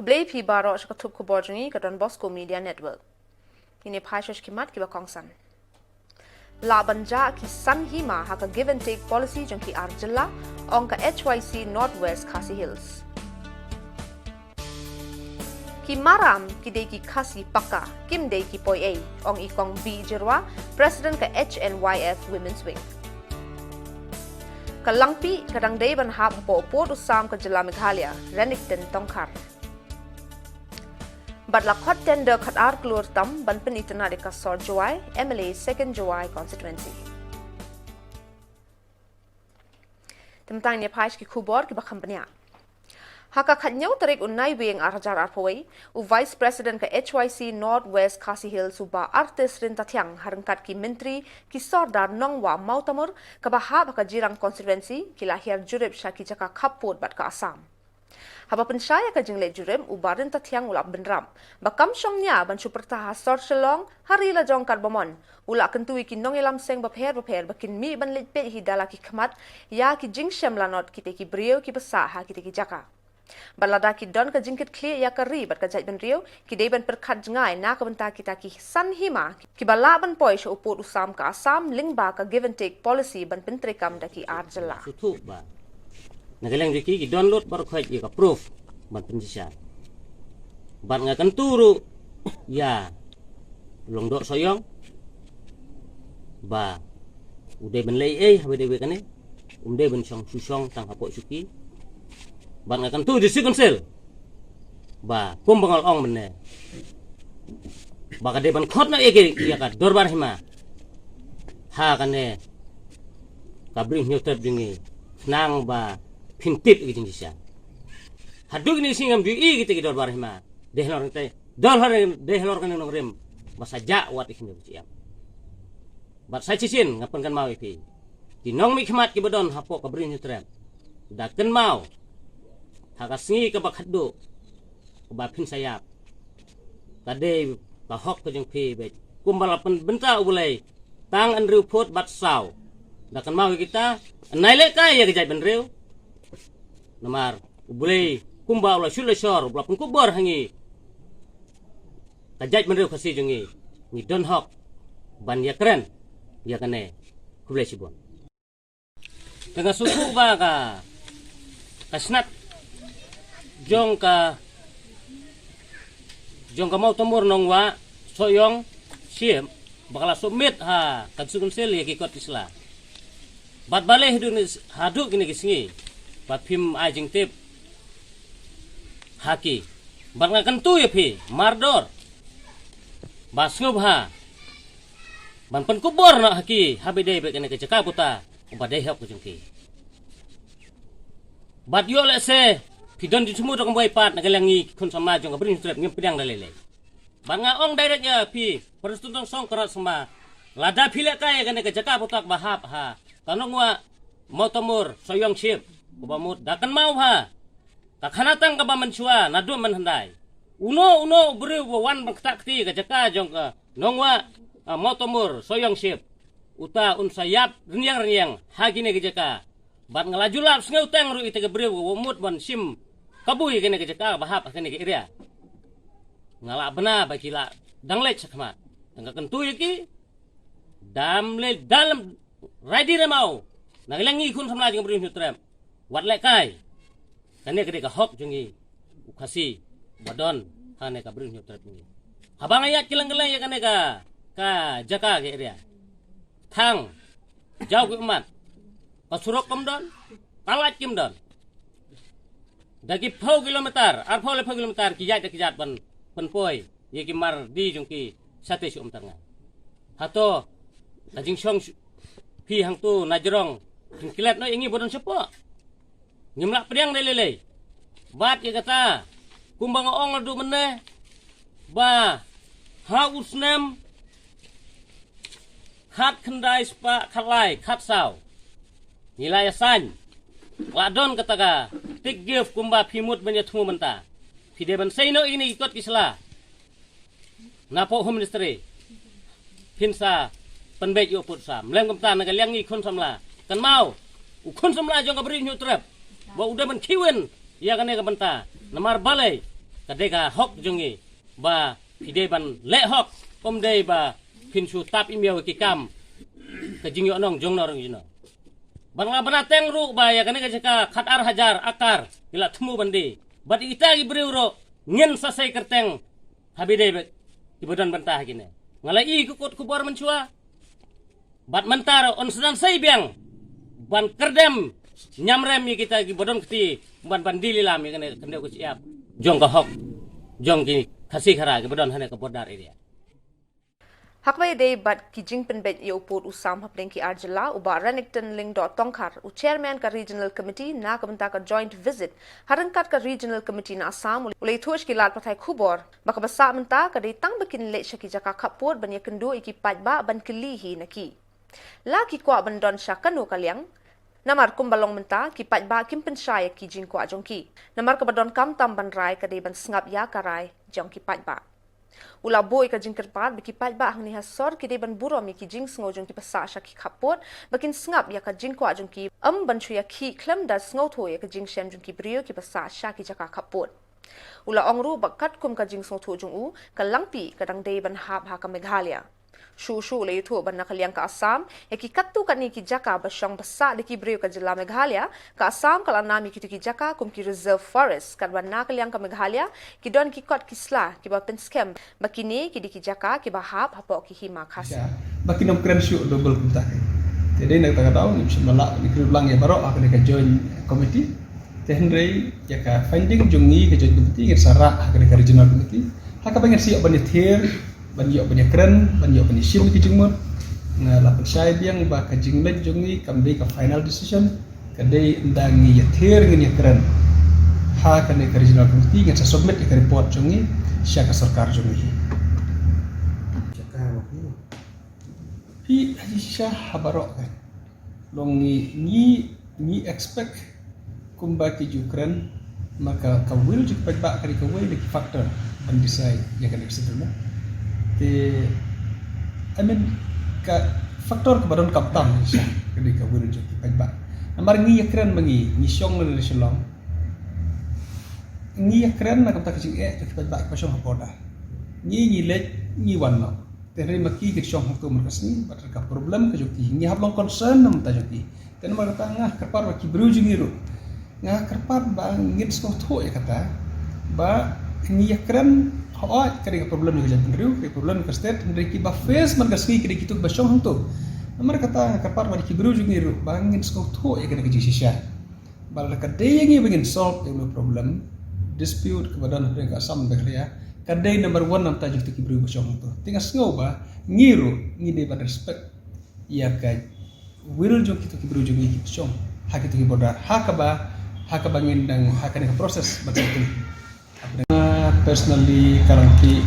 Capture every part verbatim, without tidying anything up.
Khublei phi baroh sha ka thup khubor jong ngi ka Don Bosco Media Network. Kine phai sha ki mat kiba kongsan. Lah ban jah ki san hima ha ka give and take policy jong ki ar jylla, ong ka H Y C North West Khasi Hills. Ki maram ki dei ki Khasi paka, kim dei ki poi ei, ong i Kong B Jyrwa, President ka H N Y F Women's Wing. Ka Langpih ka dang dei ban hap hapoh pud u sam ka jylla Meghalaya, Renikton Tongkhar. Bad la khot tender khat ar klur tam ban pynitynnad ïa ka sor Jowai, M L A second Jowai constituency. Te mynta ngin ïa phai sha ki khubor kiba kham bniah. Ha ka khatñiew tarik u Naiwieng ar hajar arphew wei, u Vice President ka H Y C North West Khasi Hills u Bah Artis Ryntathiang ha ryngkat ki myntri, ki sordar Nongwah Mawtamur kaba hap ha ka Jirang constituency ki la hiar jurip sha ki jaka khappud bad ka Assam. Haba pynshai ïa ka jingleit jurip u Bah Ryntathiang u la bynrap ba kam shong nia ban shu pyrta ha sor Shillong ha ri lajong katba mon. U la kyntu ïa ki nongïalam seng bapher bapher ba kin mih ban leit peit hi da la ki khmat ïa ki jingshem lanot kita ki briew kiba sah ha kita ki jaka. Bad lada ki don ka jingkitkhlieh ïa ka ri bad ka jaitbynriew, ki dei ban pyrkhat jngai na ka bynta kita ki san hima kiba lah ban poi sha u pud u sam ka Assam lyngba ka give and take policy ban pyntreikam da ki ar jylla. Shu thuh ba na ka liang jong ki, ki don lut baroh khoit ïa ka proof ban pynshisha. Bad nga kyntu ruh ïa u Lyngdoh Sohiong ba u dei ban leh ei ha ba dei wei kane, um dei ban shong shu shong tang hapoh shuki. Bad nga kyntu District Council ba kumba nga la ong mynne ba ka dei ban khot noh ïa ki, ïa ka dorbar hima ha kane ka Bri u Hynñiewtrep jong ngi, khnang ba phin tip ïa ki jingshisha. Haduh kine ki sngi ngam ju ïohi kita ki dorbar hima. Dei halor kane, dei halor kane nongrim ba sa jah wat ïa kine ki jingem. Bad sa shisien nga pynkynmaw ïa phi, ki nongmihkhmat kiba don hapoh ka Bri u Hynñiewtrep, da kynmaw ha ka sngi kaba khatduh kaba phin sa ïap, ka dei ka hok ka jong phi beit. Kumba la pynbynta U Blei tang hynriew phut bad saw, da kynmaw ïa kita, nai lehkai ïa ka jaitbynriew. Namar U Blei kumba u la shut la shor, u la pynkupbor ha ngi, ka jaitbynriew Khasi jong ngi, ngi don hok ban ïakren ïa kane. Khublei shibun. Te nga sngewthuh ba ka, ka snat jong ka, jong ka Mawtamur Nongwah Sohiong Ship ba ka la submit ha ka District Council ïa ki kot ki sla. Bad balei haduh ni, haduh kine ki sngi ba phim ai jingtip ha ki. Bad nga kyntu ïa phi mardor ba sngewbha ban pynkupbor noh ha ki ha ba dei beit kane ka jaka puta uba dei hok ka jong ki. Bad ïoh lehse phi don jingthmu da kumba pat na ka liang ngi khun samla jong ka Bri u Hynñiewtrep ngim pdiang da lei lei. Bad nga ong direct ïa phi, Prestone Tynsong Kyrasma, lada phi lehkai ïa kane ka jaka puta ba hap ha ka Nongwah Mawtamur Sohiong Ship, kaba mut da kynmaw ha ka khana tang kaba mynshuwa naduh mynhyndai. Uno uno u briew ba wan ban ktah kti ka jaka jong ka Nongwah, ah, Mawtamur Sohiong Ship, uta un sa ïap rynïeng rynïeng ha kine ki jaka. Bad nga la ju lap sngewteng ruh ïa kita ki briew ba mut ban shim kabu ïa kane ka jaka ba hap ha kane ka area. Nga la bna ba ki la dang leit shakhmat. Tang ka kyntu ïa ki, dam le dam rai di remau. Na ka liang ngi khun samla jong ka Bri u Hynñiewtrep, wat lehkai. Kane ka dei ka hok jong ngi u Khasi ba don ha kane ka Bri u Hynñiewtrep jong ngi. Haba nga ïaid kylleng kylleng ïa kane ka, ka jaka ka area, thang jaw ki ummat, ka surok kam don, ka light kim don. Da ki phew kilometer, arphew laiphew kilometer ki ïaid da ki ïaid ban pynpoi ïa ki mar di jong ki shatei sha Umtyrnga. Hato ka jingshong shu-, phi hangto na jrong jingklet noh ïa ngi ba don shapoh? Ngim lah pdiang da lei lei. Bad ïa kata, kumba nga ong naduh mynne, ba ha u snem khatkhyndai spah khatlai khatsaw ngi la ïa sign, la don kata ka tick gift kumba phi mut ban ïa thmu mynta. Phi dei ban sei noh ïa kine ki kot ki sla na poh Home Ministry. Phin sa pynbeit ïa u pud sam. Lem kumta na ka liang ngi khun samla, kynmaw u khun samla jong ka Bri u Hynñiewtrep ba u dei ban khie win ïa kane ka bynta. Namar balei? Ka dei ka hok jong ngi ba phi dei ban leh hok, ym dei ba phin shu tap im ïa ki kam ka jingïohnong jong no jong no. Ban la bana teng ruh ba ïa kane ka jaka khat ar hajar akar ki la thmu ban die. Bad ita ki briew ruh ngin sa sei kyrteng ha ba dei ba ki ba don bynta ha kine. Nga la i ka kot khubor mynshuwa. Bad mynta ruh yn sa dang sei biang ban kyrdem ñiamrem ïa kita ki ba don kti ban ban die lilam ïa kane ka khyndew ka shyiap jong ka hok jong ki Khasi Khara ki ba don hane ka border area. Ha kaba ïadei bad ki jingpynbeit ïa u pud u sam hapdeng ki ar jylla, u Bah Renikton Lyngdoh Tongkhar, u chairman ka Regional Committee na ka bynta ka joint visit ha ryngkat ka Regional Committee na Assam, u la ïathuh sha ki lad pathai khubor ba kaba sah mynta ka dei tang ba kin leit sha ki jaka khappud ban ïakynduh ïa ki paidbah ban kylli hi na ki. La ki kwah ban don sha kano ka liang? Namar kumba long mynta ki paidbah kim pynshai ïa ki jingkwah jong ki. Namar kaba donkam tam ban rai ka dei ban sngap ïa ka rai jong ki paidbah. U la buh ïa ka jingkyrpad ba ki paidbah hangne ha sor ki dei ban burom ïa ki jingsngew jong ki ba sah sha ki khappud, ba kin sngap ïa ka jingkwah jong ki, ym ban shu ïakhih khlem da sngewthuh ïa ka jingshem jong ki briew ki ba sah sha ki jaka khappud. U la ong ruh ba katkum ka jingsngewthuh jong u, ka Langpih ka dang dei ban hap ha ka Meghalaya. Shuh shuh u la ïathuh ba na ka liang ka Assam, ïa ki katto katne ki jaka ba shong ba sah da ki briew ka jylla Meghalaya, ka Assam ka la nam ïa kito ki jaka kum ki reserve forest, katba na ka liang ka Meghalaya ki don ki kot ki sla ki ba pynskhem ba kine ki dei ki jaka ki ba hap hapoh ki hima Khasi. Ba kin ym kren shuh double kumta. Te dei na kata ka daw ngim shym la lah ban kren lang ïa baroh ha kane ka joint committee. Te hynrei ïa ka finding jong ngi ka joint committee ngin sa rah ha kane ka regional committee. Ha kaba ngin sa ïoh ban ïathir, ban ïoh ban ïakren, ban ïoh ban ïashim ki jingmut. Nga la pynshai biang ba ka jingleit jong ngi kam dei ka final decision, ka dei ynda ngi ïathir ngin ïakren ha kane ka regional committee, ngin sa submit ïa ka report jong ngi sha ka sorkar jong ngi. Phi ha shisha ha baroh ka long ngi, ngi, ngi expect kumba ki ju kren, ma ka, ka will jong ki paidbah ka dei kawei na ki factor ban decide ïa kane ka settlement. Te, I mean, ka factor kaba donkam tam shisha ka dei ka will jong ki paidbah. Namar ngi ïakren ma ngi, ngi shong lane Shillong. Ngi ïakren na ka bynta ka jingeh jong ki paidbah kiba shong ha border. Ngi, ngi leit, ngi wan noh. Te hynrei ma ki ki shong hangto mar ka sngi, bad ka problem ka jong ki. Ngi hap long concern na bynta jong ki. Te namar kata nga kyrpad ba ki briew jong ngi ruh, nga kyrpad ba ngin sngewthuh ïa kata, ba ngi ïakren, hooid ka dei ka problem jong ka jaitbynriew, ka dei problem ka state, hynrei kiba face man ka sngi ki dei kito kiba shong hangto. Namar kata nga kyrpad ba ki briew jong ngi ruh ba ngin sngewthuh ïa kane ka jingshisha. Ba lada ka dei ïa ngi ba ngin solve ïa une u problem, dispute kaba don hapdeng ka Assam bad Meghalaya, ka dei number one na bynta jong kito ki briew ba shong hangto. Te nga sngew ba ngi ruh ngi dei ban respect ïa ka will jong kito ki briew jong ngi kiba shong ha kito ki border, ha kaba, ha kaba ngin dang ha kane ka process ban settle. Nga personally ka Langpih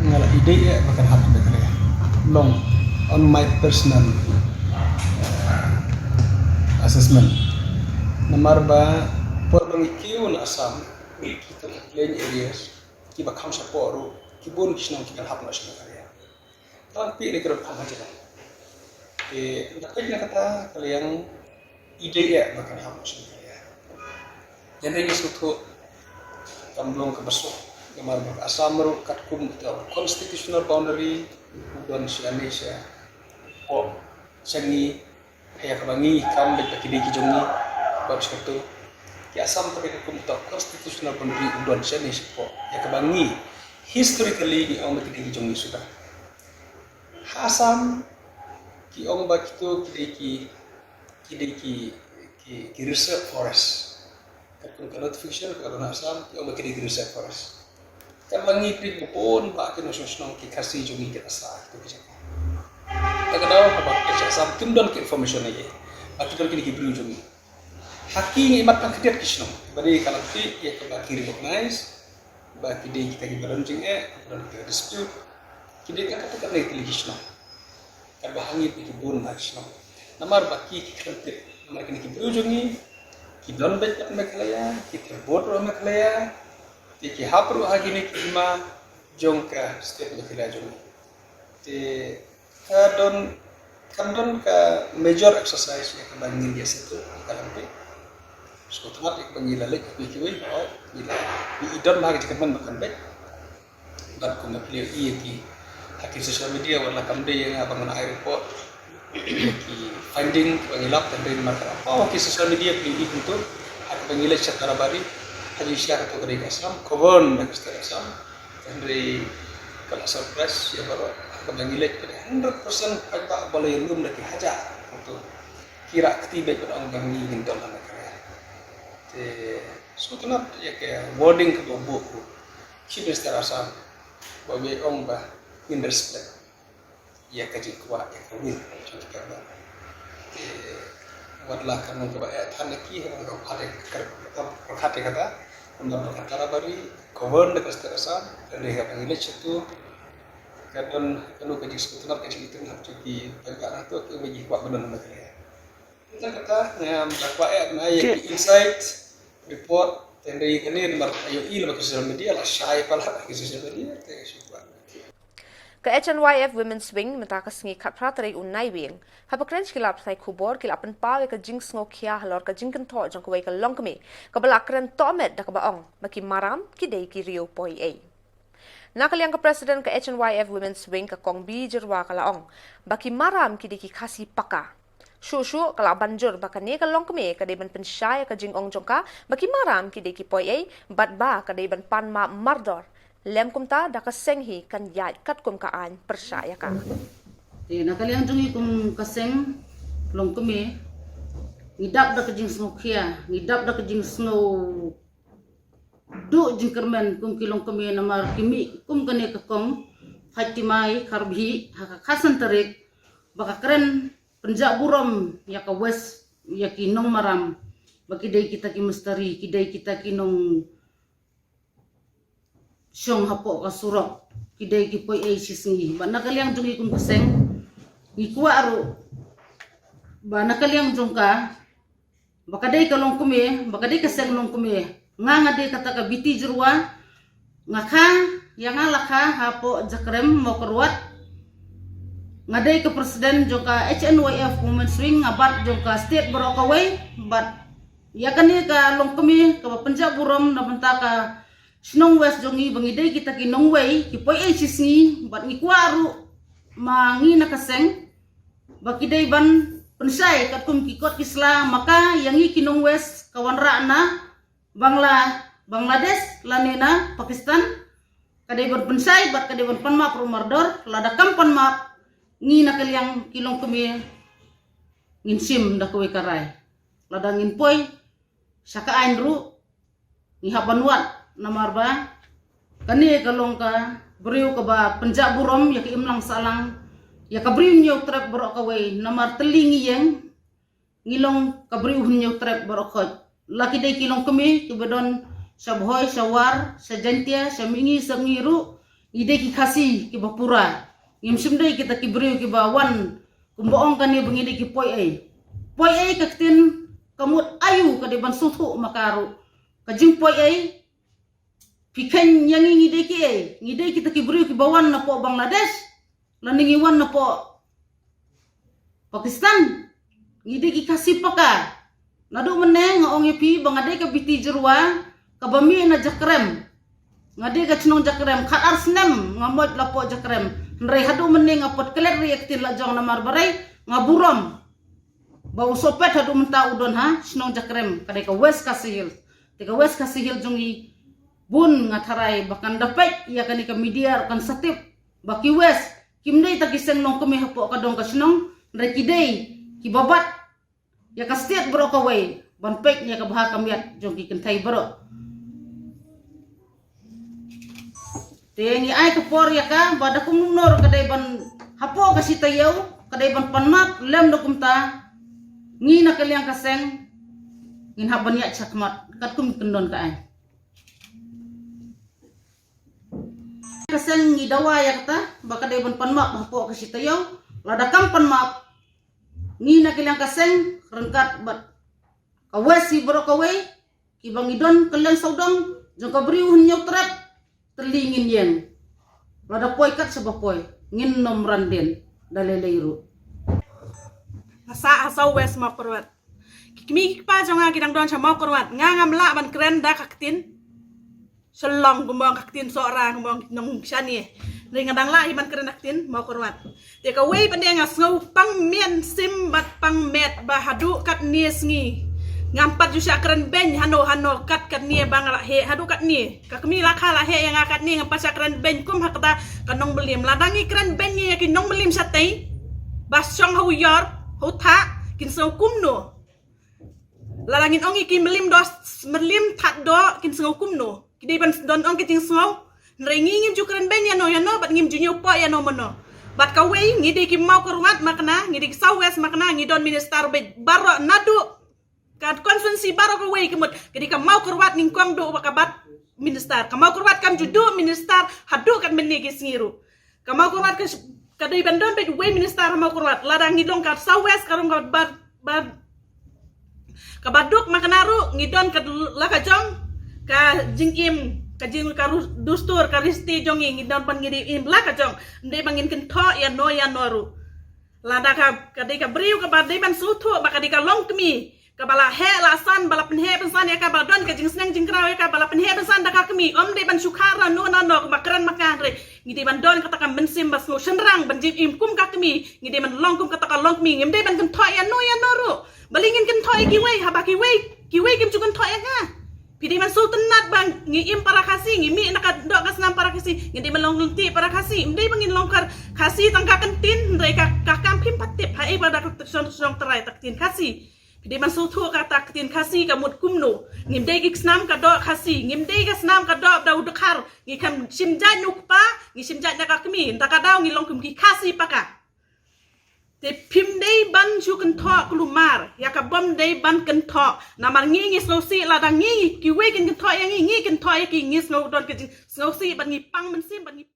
nga la ïadei eh ba kan hap Meghalaya. Long on my personal, uh, assessment. Namar ba por ba ngi kiew na Assam, kito ki plain areas, kiba kham shapoh ruh, ki bun ki shnong ki kan hap noh sha Meghalaya. Ka Langpih dei ka dong kham ha jrong. Te, ynda peit na kata ka liang, i dei eh ba kan hap noh sha Meghalaya. Hynrei ngi sngewthuh kam long kaba suk, namar ba ka Assam ruh katkum uta u constitutional boundary u don shane shapoh sha ngi, ïa kaba ngi kam bad ba ki dei ki jong ngi, bad shkatto. Ki Assam pat katkum uta u constitutional boundary u don shane shapoh, ïa kaba ngi historically ngi ong ba ki dei ki jong ngi suda. Ha Assam ki ong ba kito ki dei ki, ki dei ki, ki, ki reserve forest. Katkum ka notification kaba don ha Assam ki ong ba ki dei ki reserve forest. Katba ngi peit ba bun bah ki nongshong shnong ki Khasi jong ngi ki la sah ha kito ki jaka. Kata ka daw haba ki sha Assam kim don ka information ïa ba ki don kine ki briew jong ngi. Ha ki ngi mat tang khyndiat ki shnong ba dei ka Langpih ïa kaba ki recognize ba ki dei kita kiba don jingeh, kiba don kita dispute. Ki dei ka kata ka dei ki shnong. Katba ha ngi ki bun na ki shnong. Namar ba ki ki khlem tip, namar kine ki briew jong ngi ki don beit ha Meghalaya, ki trei bud ruh ha Meghalaya, te ki hap ruh ha kine ki hima jong ka state Meghalaya jong ngi. Te ka don, kan don ka major exercise ïa kaba ngin ïa settle ïa ka Langpih. Sngewtynnat ïa kaba ngi la leit kiwei kiwei, ngi la, ngi don bha ka jingkyrmen ba kan beit. Bad kumba phi ïohi ïa ki ha ki social media, wat la kam dei ïa nga ba ngan ai report ïa ki finding ba ngi lap, hynrei namar ka la paw ha ki social media phi ïohi kumto, ha kaba ngi leit sha Tarabari, ha jingshisha kato ka dei ka Assam, govern da ka state Assam. Hynrei ka la surprise ïa baroh, ha kaba ngi leit ka dei hundred percent paidbah ba la ïalum da ki hajar kumto. Ki rah kti beit ban ong ba ngi ngin don ha Meghalaya. Te sngewtynnat ïa ka warning kaba u buh u Chief Minister Assam, ba u ong ba ngin respect ïa ka jingkwah ïa ka will jong ki paidbah. Te wat la ka long kaba eh than ïa ki, ha ka pyrkhat ïa kata, namar ba ka Tarabari govern da ka state Assam, hynrei haba ngi leit shato ka don kano ka jingsngewtynnat, ka jingïatreilang jong ki paidbah na to, kiba ngi kwah ban don ha Meghalaya. Tang kata, ngam da kwah eh ban ai ïa ki insight report, te hynrei kane namar ïohi lyngba ki social media, la shai palat ki social media, te shu kwah. Ka H N Y F Women's Wing mynta ka sngi khatphra tarik u Naiwieng, haba kren sha ki lad pathai khubor, ki la pynpaw ïa ka jingsngewkhia halor ka jingkynthoh jong kawei ka longkmie kaba la kren tohmet da kaba ong ba ki maram ki dei ki riew poi ei. Na ka liang ka President ka H N Y F Women's Wing, ka Kong B Jyrwa, ka la ong ba ki maram ki dei ki Khasi paka. Shuh shuh ka la ban jur ba kane ka longkmie ka dei ban pynshai ïa ka jingong jong ka ba ki maram ki dei ki poi ei, bad ba ka dei ban pan map mardor. Lem kumta, da ka seng hi kan ïaid katkum ka aiñ pyrshah ïa ka. Te na ka liang jong ngi kum ka seng longkmie, ngi dap da ka jingsngewkhia, ngi dap da ka jingsngew duh jingkyrmen kum ki longkmie, namar ki mih kum kane ka Kong Fatimai Kharbhih ha ka khatsan tarik, ba ka kren pynjah burom ïa ka West, ïa ki nongmaram ba ki dei kita ki mistri, ki dei kita ki nong shong hapoh ka surok, ki dei ki poi ei shisngi. Bad na ka liang jong ngi kum ka seng, ngi kwah ruh ba na ka liang jong ka, ba ka dei ka longkmie, ba ka dei ka seng longkmie. Nga, nga dei kata ka B T Jyrwa, nga kha ïa nga la kha hapoh Jakrem, Mawkyrwat. Nga dei ka President jong ka H N Y F Women's Wing, nga bat jong ka state baroh kawei. Bad ïa kane ka longkmie kaba pynjah burom na bynta ka shnong West jong ngi, ba ngi dei kita ki nongwei, ki poi ei shisngi, bad ngi kwah ruh ma ngi na ka seng ba ki dei ban pynshai katkum ki kot ki sla, ma ka ïa ngi ki nong West ka wanrah na Bangla, Bangladesh lane na Pakistan. Ka dei ban pynshai bad ka dei ban pan map ruh mardor. Lada kam pan map, ngi na ka liang ki longkmie ngin shim da kawei ka rai. Lada ngin poi sha ka aiñ ruh, ngi hap ban wad, namar ba kane ka long ka briew kaba pynjah burom ïa ka imlang sahlang, ïa ka briew Hynñiewtrep baroh kawei, namar tylli ngi ïeng, ngi long ka briew Hynñiewtrep baroh khoit. La ki dei ki longkmie kiba don sha Bhoi, sha War, sha Jaintia, sha Mihngi, sha Sapngi ruh, ngi dei ki Khasi kiba pura. Ngim shym dei kita ki briew kiba wan kumba ong kane ba ngi dei ki poi ei. Poi ei ka ktien ka mut aiu, ka dei ban sngewthuh ma ka ruh. Ka jingpoi ei, phi kheiñ ïa ngi, ngi dei kiei? Ngi dei kita ki briew kiba wan napoh Bangladesh, lane ngi wan napoh Pakistan? Ngi dei ki Khasi paka. Naduh mynne nga ong ïa phi ba nga dei ka B T Jyrwa kaba mih na Jakrem. Nga dei ka shnong Jakrem, khatar snem nga mot la poh Jakrem. Hynrei haduh mynne nga put klet ri ïa ka ktien la jong, namar ba rei nga burom ba u sohpet haduh mynta u don ha shnong Jakrem, ka dei ka West Khasi Hills. Te ka West Khasi Hills jong ngi, bun nga tharai ba kan da peit ïa kane ka media ruh kan sa tip ba ki West kim dei ta ki seng longkmie hapoh ka dong ka shnong, hynrei ki dei kiba bat ïa ka state baroh kawei ban peit ïa ka bha ka miat jong ki kynthei baroh. Te ngi ai ka por ïa ka ba da kumno ruh ka dei ban, hapoh ka shi taïew ka dei ban pan map, lem da kumta ngi na ka liang ka seng ngin hap ban ïaid shakhmat katkum ki kyndon ka aiñ. Ka seng ngi dawa ïa kata ba ka dei ban pan map hapoh ka shi taïew. Lada kam pan map, ngi na ka liang ka seng ryngkat bad ka West hi baroh kawei, kiba ngi don kylleng sawdong jong ka briew Hynñiewtrep, tylli ngin ïeng. Lada poi kat shaba poi, ngin nym ran dien da lei lei ruh. Nga sah ha South West Mawkyrwat. Ki kmie ki kpa jong nga ki dang don sha Mawkyrwat, nga ngam lah ban kren da ka ktien Shillong kumba ka ktien Sohra kumba nong shane. Hynrei nga dang lah hi ban kren da ka ktien Mawkyrwat. Te kawei pat de nga sngew pang mynsiem bad pang met ba haduh katne sngi ngam pat ju shah kren beiñ hano hano kat katne ba nga la heh haduh katne. Ka kmie la kha la heh ïa nga katne ngam pat shah kren beiñ kum ha kata ka nongmylliam. Lada ngi kren beiñ ïa ki nongmylliam shatei ba shong ha u ïor ha u thah kin sngew kumno. Lada ngin ong ïa ki mylliam doh, mylliam thad doh kin sngew kumno. Ki dei ban don ong ki jingsngew. Hynrei ngi ngim ju kren beiñ ïano ïano bad ngim ju ñiew poh ïano mano. Bad kawei ngi dei ki Mawkyrwat makna, ngi dei ki South West makna, ngi don minister beit baroh naduh ka constituency baroh kawei ka mut. Ka dei ka Mawkyrwat nyngkong duh ba ka bat minister. Ka Mawkyrwat kam ju duh minister haduh kat mynne ki sngi ruh. Ka Mawkyrwat ka, ka dei ban don beit wei minister ha Mawkyrwat. Lada ngi long ka South West ka long ka ba, ba, ka baduk makna ruh ngi don ka la ka jong ka jingim ka jing ka ru-, dustur ka riti jong ngi ngi don ban ngi dei im la ka jong. Ym dei ba ngin kynthoh ïano ïano ruh. Lada ka, ka dei ka briew kaba dei ban sngewthuh ba ka dei ka longkmie kaba la heh la san ba la pynheh pynsan ïa ka ba don ka jingsneng jingkraw ïa ka ba la pynheh pynsan da ka kmie. Ym dei ban shu kha ra no na no kumba kren ma ka hynrei ngi dei ban don kata ka mynsiem ba sngew shynrang ban jingim kum ka kmie. Ngi dei ban long kum kata ka longkmie, ngim dei ban kynthoh ïano ïano ruh. Balei ngin kynthoh ïa kiwei haba kiwei, kiwei kim ju kynthoh ïa nga. Phi dei ban sngewtynnat ba ngi im para Khasi, ngi mih na ka doh ka snam para Khasi, ngi dei ban long lynti para Khasi. Ym dei ba ngin long kar Khasi tang ka ktien hynrei ka, ka kam phim pat tip ha ei ba da ka shong shong trai ta ktien Khasi. Phi dei ban sngewthuh kata ka ktien Khasi ka mut kumno. Ngim dei ki snam ka doh Khasi, ngim dei ka snam ka doh da u dkhar. Ngi kham shim jait na u kpa, ngi shim jait na ka kmie, da ka daw ngi long kum ki Khasi paka. Te phim dei ban shu kynthoh kulmar ïa ka bym dei ban kynthoh. Namar ngi ngi sngewsih lada ngi kiwei kin kynthoh ïa ngi, ngi kynthoh ïa ki, ngi sngew don ka jingsngewsih bad ngi pang mynsiem bad ngi.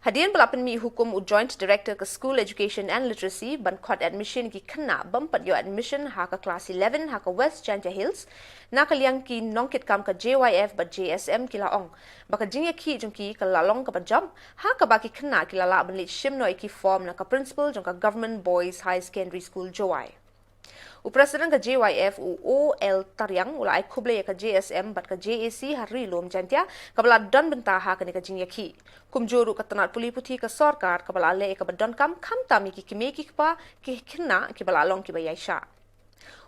Hadien ba la pynmih hukum u Joint Director ka School Education and Literacy ban khot admission ki khynnah bym pat ïoh admission ha ka class eleven ha ka West Jaintia Hills, na ka liang ki nongkitkam ka J Y F bad J S M ki la ong ba ka jingïakhih jong ki ka la long kaba jop, ha kaba ki khynnah ki la lah ban leit shim noh ïa ki form na ka principal jong ka Government Boys High Secondary School Jowai. U President ka J Y F u O L Tariang u la ai khublei ïa ka J S M bad ka J A C ha Ri Lum Jaintia kaba la don bynta ha kane ka jingïakhih. Kumjuh ruh ka tnat pule puthi ka sorkar kaba la leh ïa kaba donkam khamtam ïa ki kmie ki kpa ki khynnah kiba la long kiba ïaishah.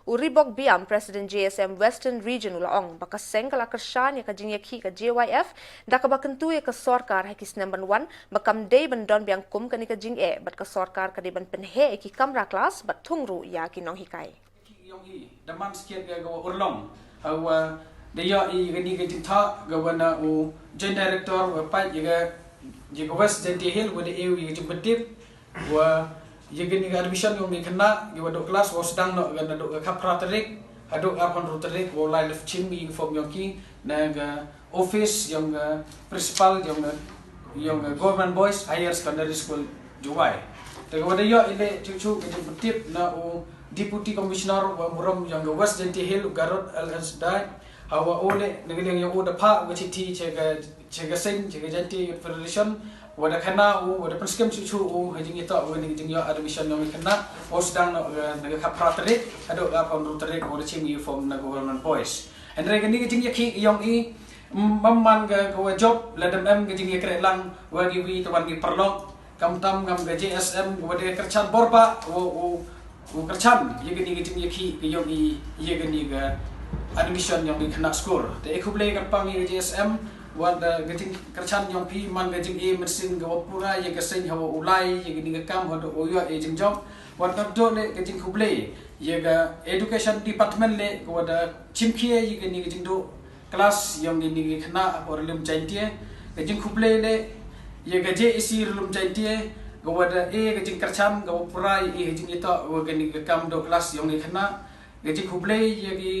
U Ribok Biam, President J S M Western Region u la ong ba ka seng ka la kyrshan ïa ka jingïakhih ka J Y F da kaba kyntu ïa ka sorkar ha ki snem ban wan ba kam dei ban don biang kum kane ka jingeh bad ka sorkar ka dei ban pynheh ïa ki kamra klas bad thung ruh ïa ki nonghikai. Ïong i da man skit ga ga wa urlong ha wa da ïa i ga ni ga jingtha ga wa na u Joint Director wa pait ïa ga ïa ga West Jaintia Hills wa da e ïa ga jingpyntip wa ïa ga ni ga admission ïong i khynnah ïa wa dok klas wa sdang noh ga na dok ga khaphra tarik ha dok arphew hynriew tarik wa lai lef chim i form ïong ki na ga office ïong ga principal ïong ga ïong ga Government Boys Higher Secondary School Jowai. Te ga wa da ïa i le chuchu ga jingpyntip na u Deputy Commissioner wa burom ïong ga West Jaintia Hills u Garod L S Dai ha wa u le na ga liang ïong u da pha u ga chithi che ga che ga seng che ga Jaintia Youth Federation wa da khana u wa da pynskhem chuchu u ha jingïatoh wa ni jingïoh admission ïong i khynnah u sdang na ga na ga khaphra tarik ha dok ga arphew hynriew tarik wa da chim i form na Government Boys. Hynrei ga ni ga jingïakhih ïong i mam man ga ga wa jop la dem em ga jingïakreh lang wa gi wi te wan gi paralok. Khamtam ngam ga J S M wa da kyrchan bor ba u u u kyrchan ïa ga ni ga jingïakhih ga ïong i ïa ga ni ga admission ïong i khynnah skur. Te e khublei kyrpang ïa ga J S M wa da ga jingkyrchan ïong phi man ga jing i mynsiem ga wa pura ïa ga seng ha wa u lai ïa ga ni ga kam ha da u ïoh ïa jingjop. Wa da dok le ga jingkhublei ïa ga Education Department le ga wa da chim khie ïa ga ni ga jingduk klas ïong i ni i khynnah ha Ri Lum Jaintia. Ga jingkhublei le ïa ga J A C Ri Lum Jaintia ga wa da e ga jingkyrchan ga wa pura i ha jingïatoh wa ga ni ga kam dok klas ïong i khynnah. Ga jingkhublei ïa ki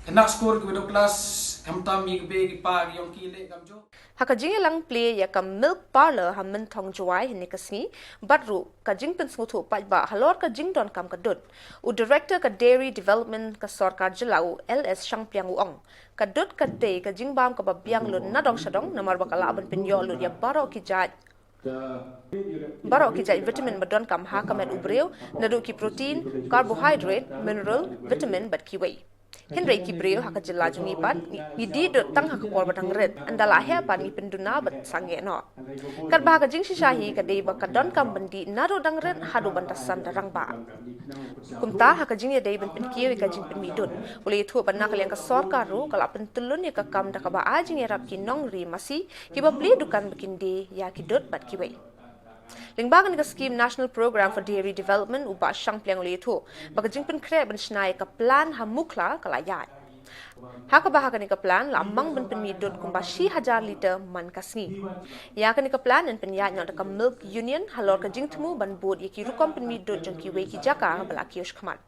khynnah skur ki wa dok klas khamtam ïa ki bei ki pa ki ïong ki le kamjuh. Ha ka jingïalang plie ïa ka Milk Parlour ha Mynthong Jowai hynne ka sngi bad ruh ka jingpynsngewthuh paidbah halor ka jingdonkam ka dud. U Director ka Dairy Development ka Sorkar Jylla u L S Shangpliang u ong ka dud ka dei ka jingbam kaba biang lut na dong sha dong namar ba ka lah ban pynïoh lut ïa baroh ki jait baroh ki jait vitamin ba donkam ha ka met u briew naduh ki protein, carbohydrate, mineral, vitamin bad kiwei. Hynrei ki briew ha ka jylla jong ngi pat ngi, ngi dih dud tang ha ka por ba dang rit, ynda la heh pat ngi pynduna bad sangeh noh. Katba ha ka jingshisha hi ka dei ba ka donkam ban dih naduh dang rit haduh ban da san da rangbah. Kumta ha ka jingïadei ban pynkiew ïa ka jingpynmih dud, u la ïathuh ba na ka liang ka sorkar ruh ka la pyntyllun ïa ka kam da kaba ai jingïarap ki nongri masi kiba plie dukan ba kin die ïa ki dud bad kiwei. Lyngba kane ka skim National Program for Dairy Development, u Bah Shangpliang u la ïathuh ba ka jingpynkhreh ban shna ïa ka plan ha Mukhla ka la ïaid. Ha kaba ha kane ka plan la mang ban pynmih dud kumba shi hajar liter man ka sngi. Ïa kane ka plan yn pynïaid noh da ka Milk Union halor ka jingthmu ban bud ïa ki rukom pynmih dud jong kiwei ki jaka ba la kiew shakhmat.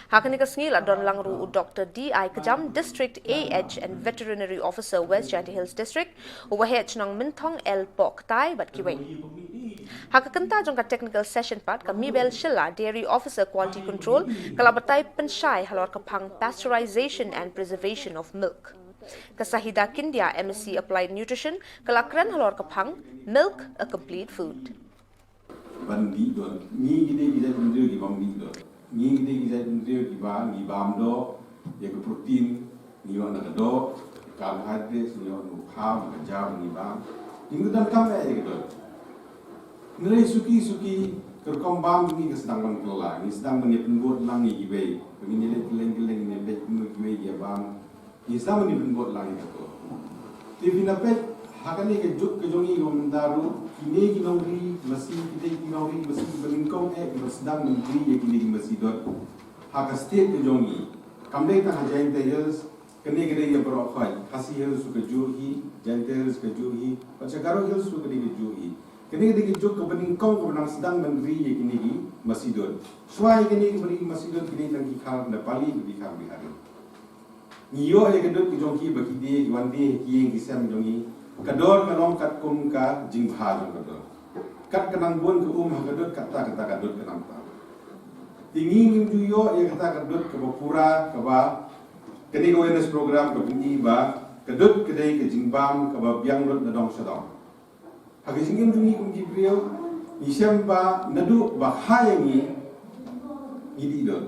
Ha kane ka sngi la don lang ruh u Doktor D I Kjam, District A H and Veterinary Officer, West Jaintia Hills District, u Waheh Chnong Mynthong L Poktai bad kiwei. Ha ka kynta jong ka technical session pat, ka Mibel Shylla, Dairy Officer Quality Control, ka la batai pynshai halor ka phang Pasteurization and Preservation of Milk. Ka Sahida Kindia, M S C Applied Nutrition, ka la kren halor ka phang Milk, a Complete Food. Ban dih doh. Ngi ki dei ki jait bynriew ki bym dih doh. Ngi ki dei ki jait bynriew kiba ngi bam doh ïa ka protein, ngi ïoh na ka doh, carbohydrates, ngi ïoh na u kham, ka jaw ngi bam. Ngi donkam eh ïa ka doh. Hynrei suki suki ka rukom bam ngi ka sdang ban kylla, ngi sdang ban ïa pynbud lang ïa kiwei. Ba ngin ïa leit kylleng kylleng, ngin ïa peit kumno kiwei ki ïa bam. Ngi sdang ban ïa pynbud lang ïa kato. Te phi na peit ha kane ka juk ka jong ngi ka mynta ruh, kine ki nongri masi, kine ki nongri masi ba nyngkong eh kiba sdang ban ri ïa kine ki masi dud ha ka state ka jong ngi. Kam dei tang ha Jaintia Hills, kane ka dei ïa baroh khoit, Khasi Hills ruh kajuh hi, Jaintia Hills kajuh hi, bad sha Garo Hills ruh ka dei kajuh hi. Kane ka dei ka juk kaba nyngkong kaba nang sdang ban ri ïa kine ki masi dud. Shuwa ïa kine kiba ri masi dud ki dei tang ki khar Nepali bad ki khar Bihari. Ngi ïoh ïa ka dud ka jong ki ba ki die, ki wan die ha ki ïing ki sem jong ngi. Ka dor ka long katkum ka jingbha jong ka dud. Kat ka nang bun ka um ha ka dud, katta katta ka dud ka nang tam. Te ngi ngim ju ïoh ïa kata ka dud kaba pura, kaba kane ka awareness program ka pyni ba ka dud ka dei ka jingbam kaba biang lut na dong sha dong. Ha ka jingim jong ngi kum ki briew, ngi shem ba naduh ba kha ïa ngi, ngi dih dud.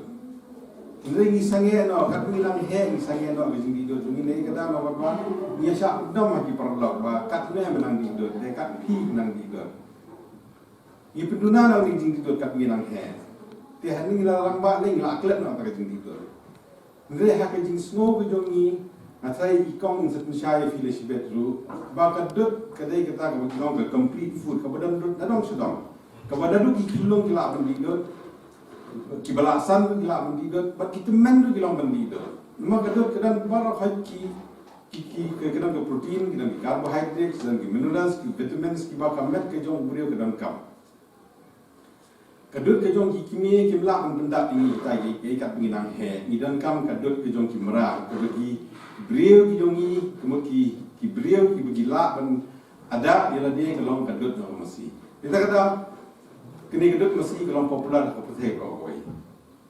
Hynrei ngi sangeh noh, kat ngi nang heh ngi sangeh noh ka jingdih dud jong ngi, ne ka dang noh ba ngi shah dom ha ki paralok ba kat ne ba nang dih dud, ne kat phi ba nang dih dud. Ngi pynduna noh ngi jingdih dud kat ngi nang heh. Te ha ngi la lang ba ngi la klet noh ka jingdih dud. Hynrei ha ka jingsngew ka jong ngi, nga tharai i kong in sa pynshai ïa phi la shibit ruh ba ka dud ka dei kata kaba ki ong ka complete food, kaba don dud na dong sha dong. Kaba naduh ki khyllung ki lah ban dih dud, kiba la san ruh ki lah ban dih dud, bad ki tymmen ruh ki long ban dih dud. Namar ka dud ka don baroh khoit ki, ki, ki, ka, ka don ka protein, ka don ki carbohydrates, ka don ki minerals, ki vitamins, kiba ka met ka jong u briew ka donkam. Ka dud ka jong ki kmie kim lah ban pyndap ïa ngi kita ki, ki kat ba ngi nang heh. Ngi donkam ka dud ka jong ki mrad, kaba ki briew ki jong ngi, ka mut ki, ki briew kiba ki lah ban adapt ïa lade ka long ka dud jong ka masi. Kita kata, kane ka dud masi ka long popular ha ka pyrthei baroh kawei.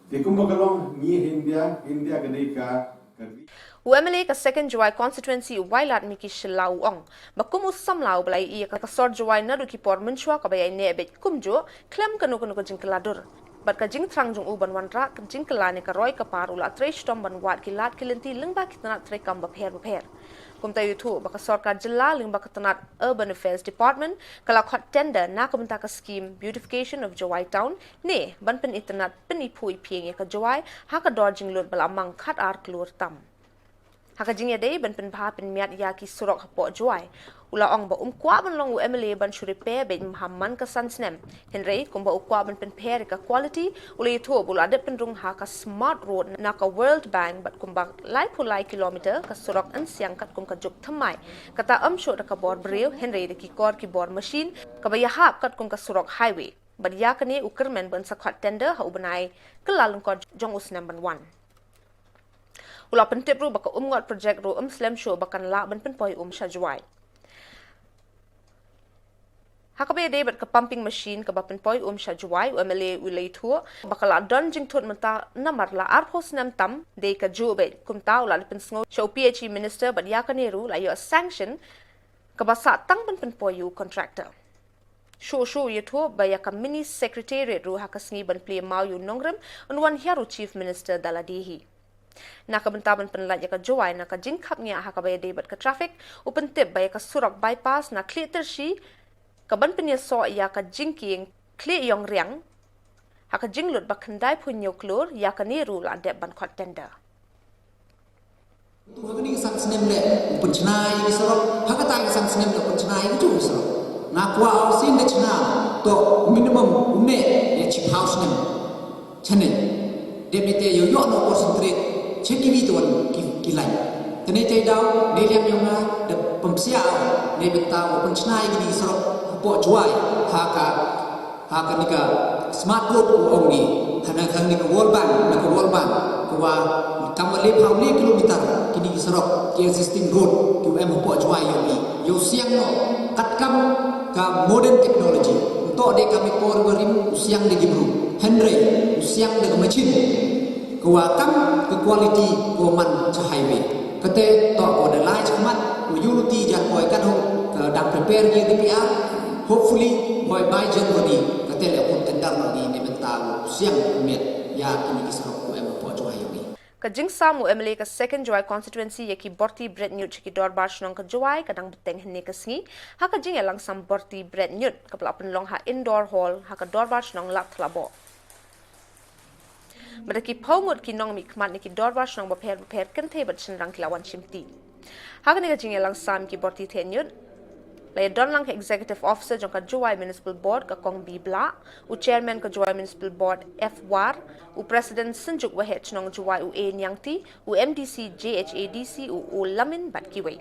Te kumba ka long ngi ha India, India ka dei ka, ka ri. U M L A ka Second Jowai Constituency u Wailadmiki Shylla u ong ba kum u samla uba la ïohi ïa ka sor Jowai naduh ki por mynshuwa kaba ïaineh beit kumjuh khlem kano kano ka jingkylla dur. Bad ka jingthrang jong u ban wanrah ka jingkylla ne ka roi ka par u la trei shitom ban wad ki lad ki lynti lyngba ki tnat treikam bapher bapher. Kumta u ïathuh ba ka sorkar jylla lyngba ka tnat Urban Affairs Department ka la khot tender na ka bynta ka skim Beautification of Jowai Town ne ban pynitynnad pyniphuh iphieng ïa ka Jowai ha ka dor jinglut ba la mang khatar klur tam. Ha ka jingïadei ban pynbha pynmiat ïa ki surok hapoh Jowai, u la ong ba um kwah ban long u M L A ban shu repair beit ha man ka san snem. Hynrei kumba u kwah ban pynpher ïa ka quality, u la ïathuh ba u la dep pynrung ha ka Smart Road na ka World Bank bad kumba laiphew lai kilometer ka surok yn siang katkum ka juk thymmai. Kata ym shuh da ka bor briew hynrei da ki kor ki bor machine kaba ïahap katkum ka surok highway. Bad ïa kane u kyrmen ban sa khot tender ha u bnai Kyllalyngkot jong u snem ban wan. U la pyntip ruh ba ka umngot project ruh um slem shuh ba kan lah ban pynpoi um sha Jowai. Ha kaba ïadei bad ka pumping machine kaba pynpoi um sha Jowai, u M L A u la ïathuh ba ka la don jingthut mynta namar la arphew snem tam dei kajuh beit. Kumta u la pynsngew sha u P H E minister bad ïa kane ruh la ïoh sanction kaba sah tang ban pynpoi ïa u contractor. Shuh shuh u ïathuh ba ïa ka mini secretariat ruh ha ka sngi ban plie maw ïa u nongrim yn wan hiar u Chief Minister da lade hi. Na ka bynta ban pynlait ïa ka Jowai na ka jingkhapngiah ha kaba ïadei bad ka traffic, u pyntip ba ïa ka surok bypass na Khliehtyrshi ka ban pynïasoh ïa ka jingkieng Khliehtïong Riang ha ka jinglut ba khyndai phew hynñiew klur, ïa kane ruh la dep ban khot tender. Hynrei ha kane ka san snem leh u pynshna ïa ki surok, ha kata ka san snem leh u pynshna ïa ki surok. Nga kwah u sien da shna, to minimum u neh ïa shiphew snem. Shane dep ïa te ïoh ïoh noh concentrate sha kiwei te wan ki, ki lain. Te ne te daw ne liang ïong nga da pynpsiah ne bynta u pynshna ïa kine ki surok hapoh Jowai ha ka, ha kane ka smart road u ong ngi, ha na kane ka World Bank, na ka World Bank ka wa kam wa le phew le kilometer kine ki surok ki existing road ki u em hapoh Jowai ïong ngi ïoh siang noh katkam ka modern technology. Nto de kam i por ba rim u siang de gibru, hynrei u siang de ka machine ka wa kam ka quality ka wa man cha highway. Kate to ko da lai chmat ko yu luti jan ko kan ho ka dang prepare ki D P R. Hopefully boy by January kate le ko tender no ni ne bynta u siang miet ïa kini ki surok ko em ko Jowai ïong ngi. Ka jingsam u M L A ka Second Jowai Constituency ïa ki bor ti bret ñiut sha ki dorbar shnong ka Jowai ka dang bteng hynne ka sngi ha ka jingïalang sam bor ti bret ñiut kaba la pynlong ha Indoor Hall ha ka dorbar shnong Ladthadlaboh. Bad da ki phew ngut ki nongmihkhmat na ki dorbar shnong bapher bapher kynthei bad shynrang ki la wan shimti. Ha kane ka jingïalang sam ki bor ti theh ñiut la ïadon lang ka Executive Officer jong ka Jowai Municipal Board ka Kong B Blah, u Chairman ka Jowai Municipal Board F War, u President Synjuk Waheh Chnong Jowai u A Niangti, u M D C J H A D C u U Lamin bad kiwei.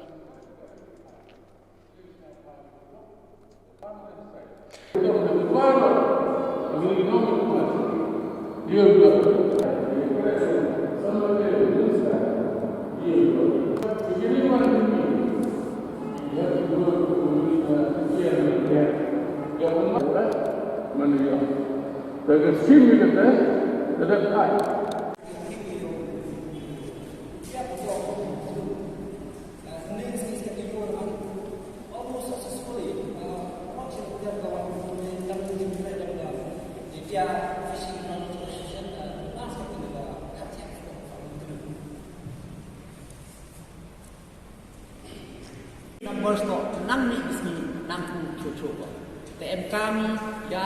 Numbers to nang ni bisni nang ku cho cho ko. Te em kami ya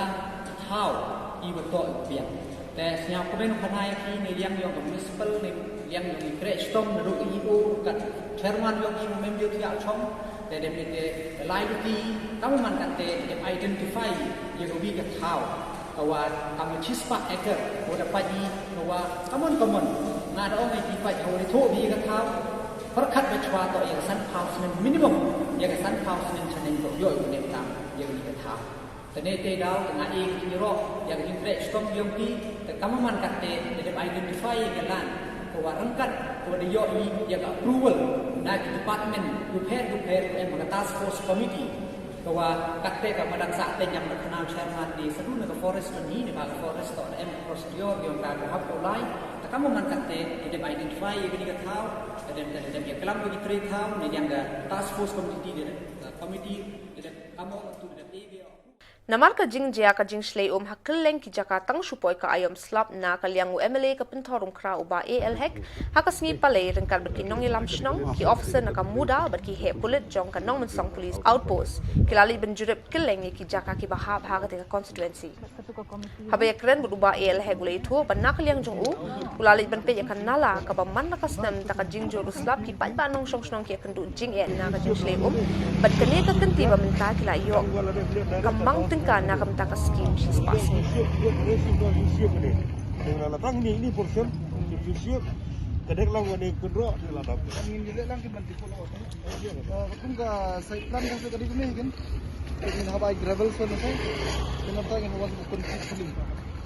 thau i ba to i piang. Te sñiaw ko ben khana ya ki ne liang yong municipal ne liang yong i kre stom ne ru i o kat chairman yong i mem dio tia chong. Te dem ne te lai du ti kamu man kat te dem identify ya rubi ka thau. Ka wa kam chispah acre ko da paji ka wa kamon kamon nga da ong ai ti paj ha ri tho bi ka thau. Pyrkhat ba chwa to ya ka san phaw snem minimum ya ka san phaw snem chaneng to yo yu ne tam ya ni ka thau. Te ne te daw ka nga e ki ro ya ka jingkre stom yong ki te kamon man kat te te identify ya ka lan ko wa rengkat ko da yo i ya ka approval na ki department ku pher ku pher em ka task force committee. Ka wa kat te ka madang sa te nyam na khnau chairman di sadu na ka forest ni ne ba ka forest to em procedure yong ka ka hap ko lai. Ta ka mo man kat te de identify ye ni ka thau, de de de ye klam ko tre thau ne yang ka task force committee de committee de ka mo tu de e. Namar ka jingjia ka jingshlei um ha kylleng ki jaka tang shu poi ka aiom slap na ka liang u M L A ka Pynthorumkra u Bah A L Hek ha ka sngi Palei ryngkat bad ki nongïalam shnong, ki officer na ka MUDA bad ki heh pulit jong ka Nongmynsong Police Outpost ki la leit ban jurip kylleng ïa ki jaka kiba hap ha kata ka constituency. Haba ïakren bad u Bah A L Hek u la ïathuh ba na ka liang jong u u la leit ban peit ïa ka nala kaba man la ka snem da ka jingjur u slap ki paidbah nongshong shnong ki ïakynduh jingeh na ka jingshlei um bad kane ka kynti ba mynta ki la ïoh ka mang tyngka na ka bynta ka skim shispah sngi. Ka dek lang wane kynroh de la dap. Kum ka site plan ka se ka dei kumne hi kan. Ngin hap ai gravel sa na sa. Kena ta ngin hap ai concrete filling.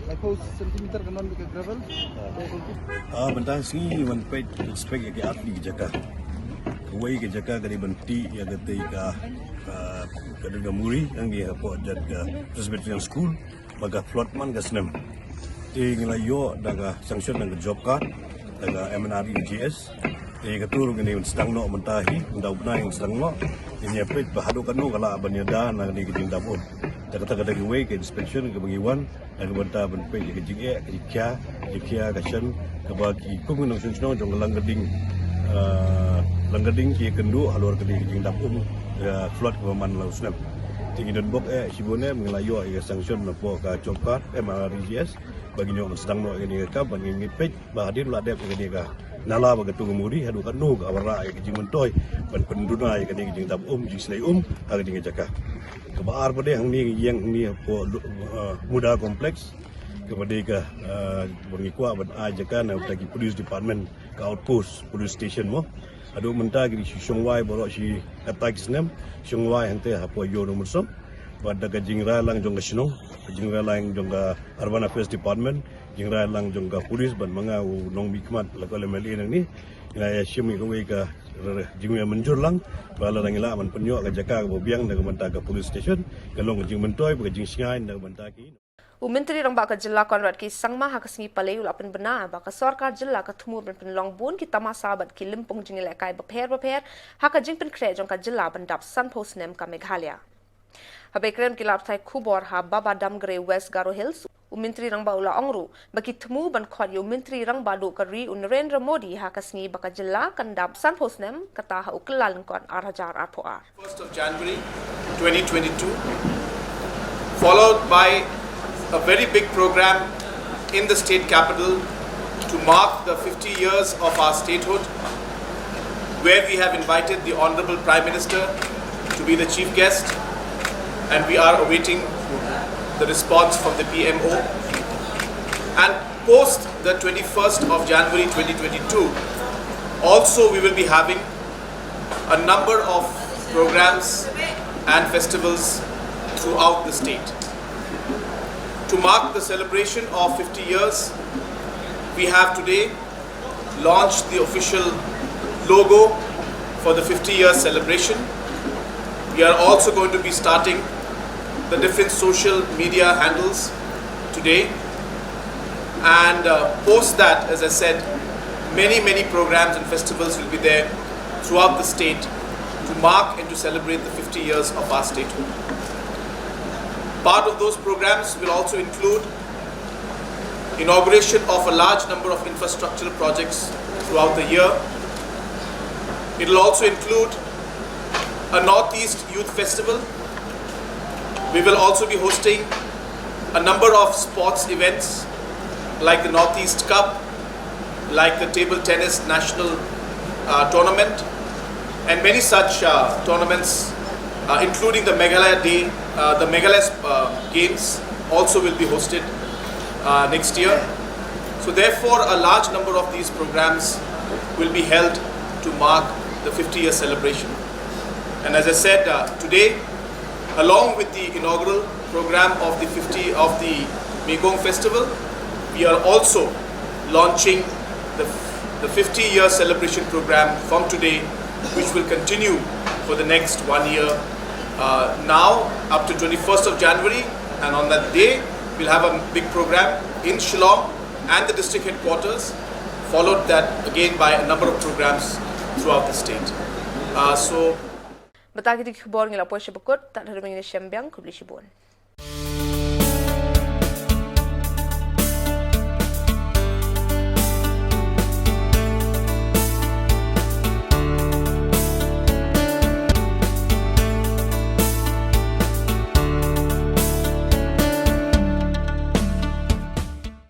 Lai phew centimeter ka non ka gravel. Ah, bynta sngi wan peit inspect ïa ki artylli ki jaka. Kawei ka jaka ka dei ban tih ïa ka tei ka, ah, ka dei ka muri, ang dei hapoh jat ka Presbyterian School. Ba ka flood man ka snem. Te ngi la ïoh da ka sanction da ka job card, da ka M N R E G S. Te ka tur ngi ne sdang noh mynta hi, mynta u bnai ngi sdang noh. Te ngi peit ba haduh katno ka lah ban ïada na kane ka jingdap um. Te kata ka dei kawei ka inspection kaba ngi wan na ka bynta ban peit ïa ka jingeh, ka jingkhia, ka jingkhia ka shen kaba ki kum ki nongshong shnong jong ka Langkyrding, ah, Langkyrding ki ïakynduh halor kane ka jingdap um, ah, flood kaba man la u snem. Te ngi don bok eh shibun eh, ngi la ïoh ïa ka sanction napoh ka JOGCARD, M R R G S, ba ngin ïoh sdang noh ïa kane ka kam, ban ngin ngeit peit ba hadien la dep ïa kane ka nala bad katu ka muri, haduh katno ka wanrah ïa ka jingmyntoi ban pynduna ïa kane ka jingdap um, jingsnei um ha kane ka jaka. Kaba ar pat de hangne, ïeng hangne hapoh, ah, Muda Complex, kaba dei ka, ah, ba ngi kwah ban ai jaka na uta ki police department, ka outpost police station mo. Haduh mynta ki dei shi shongwai baroh shi katta ki snem, shongwai hangta hapoh Ïew Number Som. Bad da ka jingrai lang jong ka shnong, ka jingrai lang jong ka Urban Affairs Department, jingrai lang jong ka police bad ma nga u nongmihkhmat la ka M L A nangne, ngi la ïa shim ïa kawei ka r-, jingmyntoi mynjur lang ba lada ngi lah ban pynïoh ka jaka kaba biang na ka bynta ka police station, ka long ka jingmyntoi bad ka jingshngaiñ na ka bynta ki. U Myntri Rangbah ka Jylla Conrad K Sangma ha ka sngi Palei u la pynbna ba ka sorkar jylla ka thmu ban pynlong bun ki tamasa bad ki lympung jingïalehkai bapher bapher ha ka jingpynkhreh jong ka jylla ban dap sanphew snem ka Meghalaya. Haba ïakren bad ki lad pathai khubor ha Baba Damgre, West Garo Hills, u Myntri Rangbah u la ong ruh ba ki thmu ban khot ïa u Myntri Rangbah duh ka ri u Narendra Modi ha ka sngi ba ka jylla kan dap sanphew snem, kata ha u Kyllalyngkot ar hajar arphew ar. First of January twenty twenty-two, followed by a very big program in the state capital to mark the fifty years of our statehood, where we have invited the Honorable Prime Minister to be the chief guest, and we are awaiting the response from the P M O. And post the twenty-first of January twenty twenty-two, also we will be having a number of programs and festivals throughout the state. To mark the celebration of fifty years, we have today launched the official logo for the fifty year celebration. We are also going to be starting the different social media handles today. And, uh, post that, as I said, many, many programs and festivals will be there throughout the state to mark and to celebrate the fifty years of our statehood. Part of those programs will also include inauguration of a large number of infrastructural projects throughout the year. It will also include a Northeast Youth Festival. We will also be hosting a number of sports events like the Northeast Cup, like the Table Tennis National, uh, Tournament, and many such, uh, tournaments, uh, including the Meghalaya Day, uh, the Meghalaya, uh, Games also will be hosted, uh, next year. So therefore, a large number of these programs will be held to mark the fifty year celebration. And as I said, uh, today, along with the inaugural program of the fifty, of the Megong Festival, we are also launching the, the fifty year celebration program from today, which will continue for the next one year, uh, now up to twenty-first of January. And on that day, we'll have a big program in Shillong and the district headquarters, followed that again by a number of programs throughout the state. Uh, so, bad kita ki khubor ngi la poi sha ba kut, tad haduh mynta ngin ïashem biang, khublei shibun.